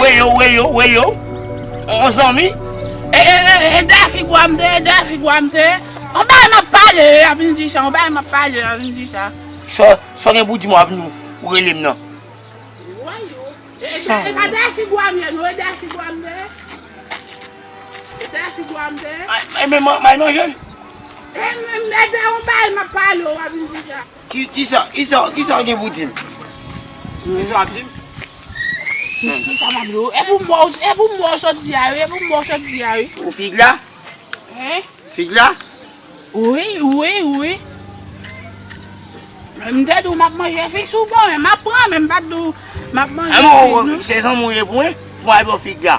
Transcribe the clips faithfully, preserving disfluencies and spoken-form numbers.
Weyo, weyo, weyo. On zanmi. E, e, e, e dèyè figi w a m te ye, dèyè figi w a m te ye. On bagay m ap pale, a vin di sa, on bagay m ap pale, a vin di sa. Sa, sa w gen pou di m, w ap vin ou rele m nan. Weyo. E, e, e pa dèyè figi w a m ye, non, e dèyè figi w a m te ye. E dèyè figi w a m te ye. E, men, man, may manje l. E, men, men dèyè on bagay m ap pale, w ap vin di sa. Ki, kisa, kisa, kisa w gen pou di m? Kisa w ap di m? Kisa m ap di w? E pou mwen, e pou mwen w sot di a wi, e pou mwen w sot di a wi. Ou fig la? Hein? Fig la? Wi, wi, wi. M te di w m ap manje fig sou bon, men m ap pran, men m pa t di w m ap manje fig, non. Se zanmi w ye pou mwen, pou mwen al ba w fig la.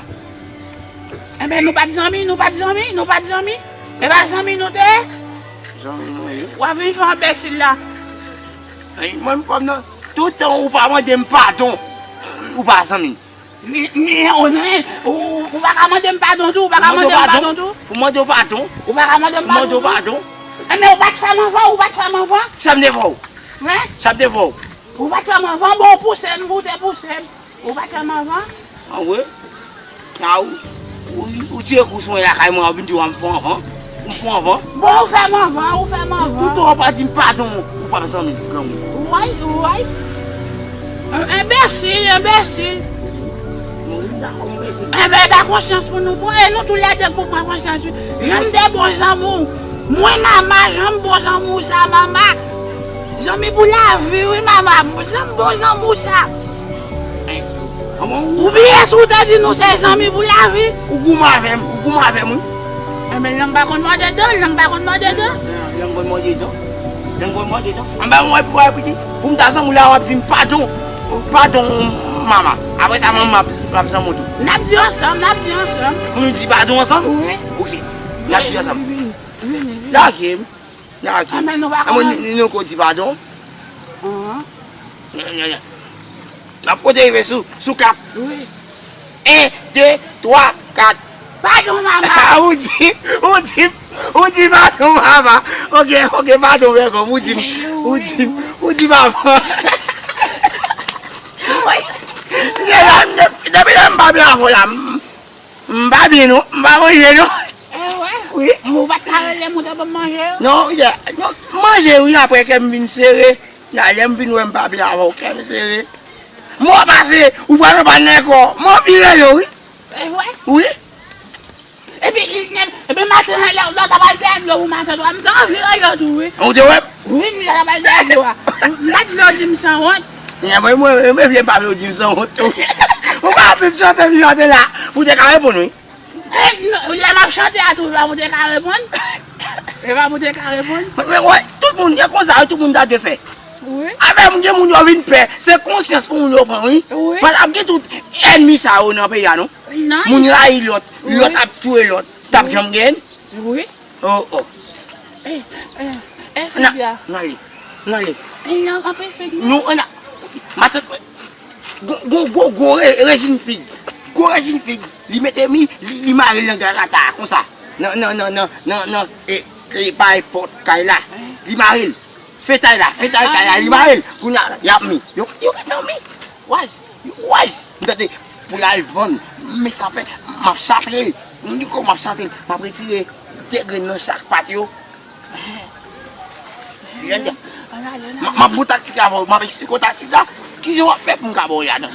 Enben, nou pa t zanmi, nou pa t zanmi, nou pa t zanmi. E pa zanmi nou te ye? Zanmi nou ye. W ap vin fè enbesil la. Ay, mwen, m pa nan. Tout tan ou pa mande m padon, ou pa zanmi. Men, men, ou, ou, ou pa ka mande m padon tou, ou pa ka mande m padon tou. Pou mande w padon. Ou pa ka mande m padon tou. Pou mande w padon. Enben, ou pa t fè m anvan, ou pa t fè m anvan. Sa m te fè w? Hein? Sa m te fè w? Ou pa t fè m anvan, bon, ou pouse m, ou te pouse m. Ou pa t fè m anvan. An vre? A ou, ou, ou tire kou sou mwen lakay mwen, ou vin di w a m fè w anvan. Ou fè w anvan. Bon, ou fè m anvan, ou fè m anvan. Tout tan w pa di m padon, ou p ap zanmi m, granmoun. Woy, woy. Enbesil, enbesil. Enben, e pa konsyans pou nou pran, e nou toulède k pou pran konsyans, wi. Jan m te bon zanmi w. Mwen, Mama, jan m bon zanmi w sa, Mama. Zanmi pou lavi, wi, Mama. Jan m bon zanmi w sa. Ou bliye si w te di nou se zanmi pou lavi? Ou goumen avè m, ou goumen avè m, wi. Enben, lang pa konn mòde dan, lang pa konn mòde dan. Lang konn mòde dan. Lang konn mòde dan. Anba mwen, pou, pou, pou m ta zanmi w la, w ap di m padon. Padon, Mama. Apre sa, Mama ap, ap zanmi w tou. N ap di ansanm, n ap di ansanm. Pou nou di padon ansanm? Wi. Ok. N ap di ansanm. Vini, vini, vini. Lage m. Lage m. Anben, nou pa kòmanse. Nou, nou ko di padon. Anhan. N ap konte rive sou, sou kat. Wi. En, de, twa, kat. Padon, Mama. Ou di, ou di, ou di padon, Mama. Ok, ok, padon, bègòm. Ou di, ou di, ou di padon. Woy. Depi lè m, depi lè m pa byen avè w la, m, m pa byen, non. M pa manje, non. E wè? Wi. Ou pa t ka rele m, ou te ban m manje? Non, yeah. Non, manje, wi, apre kè m vin sere. Lè m vin wè m pa byen avè w, kè m sere. Mò pase, ou pran nan pa nan kò. Mò vire yo, wi. E vre? Wi. Epi, epi maten an, lè, lè w t ap al dèyè dlo pou maten an, m t anvi rele w tou, wi. Ou te wè m? Wi, m t ap al dèyè dlo a. M pa t vle w di m sanwont. Mwen, mwen, mwen, mwen vle m pa vle w di m sanwont tou. Ou pa vle m chante, m chante la. Ou te ka reponn, wi. E, lè m ap chante a tou, e pa pou te ka reponn? E pa pou te ka reponn? Men, men, wè, tout moun, e konsa, tout moun ta dwe fè. Wi. Avè moun, gen moun yo vin pè, se konsyans pou moun yo pran, wi. Wi. Paske ap gen tout ènmi sa yo nan peyi a, non. Non. Moun rayi lòt, wi, lòt ap touye lòt, t ap janm gen. Wi. Oh, oh. Eh, eh, eh, figi a. N ale, n ale. Eh, y a anpil figi. Nou, ann a, matant, gwo, gwo, gwo, gwo re-, rejim fig. Gwo rejim fig. Li mete mi, li, li mare l nan grann ata a, konsa. Nan, nan, nan, e, e, bay pòt kay la. Li mare l. Fetay la, fetay kay la, li mare l. Kounye a, y ap mi. Yo, yo gentan mi. Waz. Waz. M tande pou l al vann. Men sa fè, m ap chatre l. M di kò m ap chatre l. M ap retire de grenn nan chak pat yo. Li anndan. M, m ap gon taktik avè w. M ap eksplike w taktik la. Kijan w ap fè pou m ka ba w ladan?